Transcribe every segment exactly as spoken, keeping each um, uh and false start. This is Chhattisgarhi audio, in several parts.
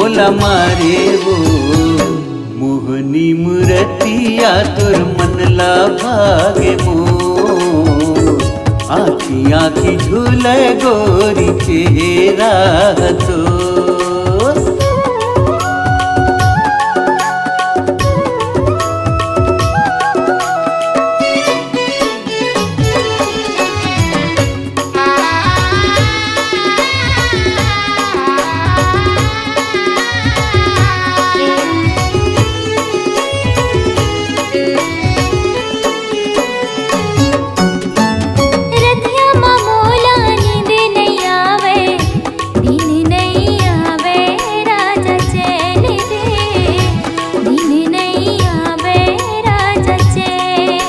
मोला मारे वो मोहनी मुरतिया तोर मन ला भागे मोर। आँखी आँखी झूले गोरी चेहरा तो। रतिया म मोला नींद नइ आवे, नींद नइ आवे राजा चैन दे, नींद नइ आवे राजा चैन।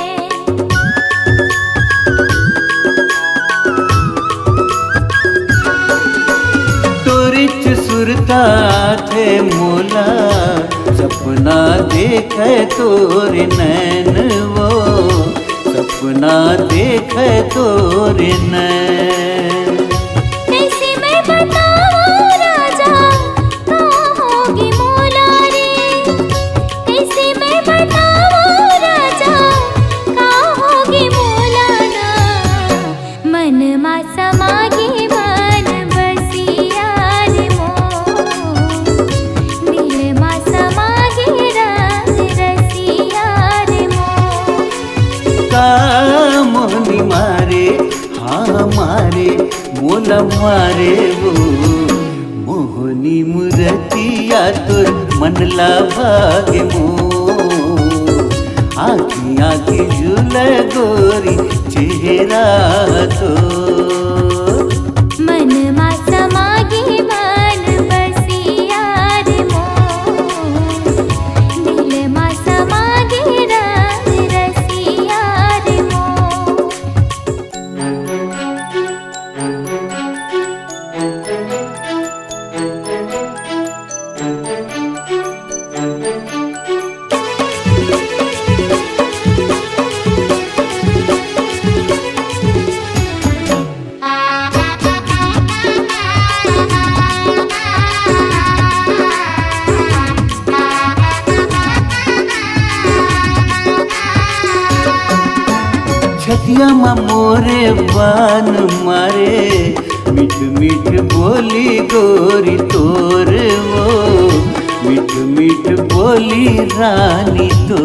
तोरिच सुरता थे मोला, सपना देखे तोरे नैन वो, सपना देखे तोरे नैन। कैसे मैं बताऊं राजा, का होगी मोला रे? कैसे मैं बताऊं राजा, का होगी मोला ना? मन मा समागे मन बसिया रे मोर, दिल मा समागे राज रसिया रे मोर। का मोहनी मारे, हाँ मारे, मोला मारे वो मोहनी मुरतिया तोर मन ला भागे मोर। आँखी आँखी झूले गोरी चेहरा तो। मन मा समागे मन बसिया रे मोर, दिल मा समागे राज रसिया रे मोर। छतिया मा मोरे बान मारे, मीठ मीठ बोली गोरी तोर वो, मीठ मीठ बोली रानी तो।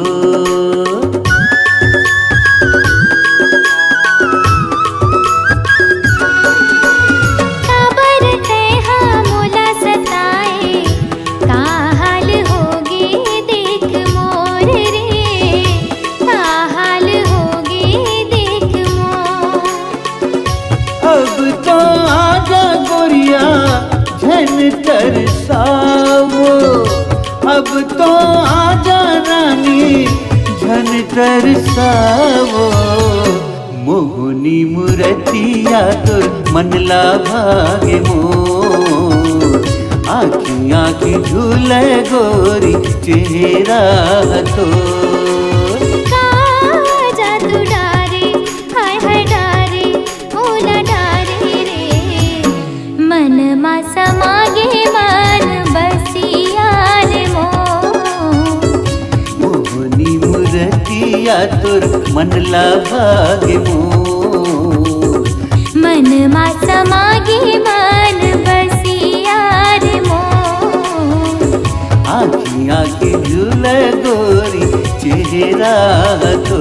काबर तैं हा मोला सताए, का हाल होगे देख मोर रे, का हाल होगे देख मोर। अब तो आजा गोरिया झन तरसावो, अब तो आजा रानी झन तरसावो। मोहनी मुरतिया तोर मन ला भागे मोर, आँखी आँखी झूले गोरी चेहरा तोर। का जादू डारे, हाय हाय डारे, ओला डारे रे, मन मा समागे मन बसिया रे मोर। मोहनी मुरतिया तोर मन ला भागे मोर। मन मा समागे मन बसिया रे मोर। आँखी आँखी झूले गोरी चेहरा तो।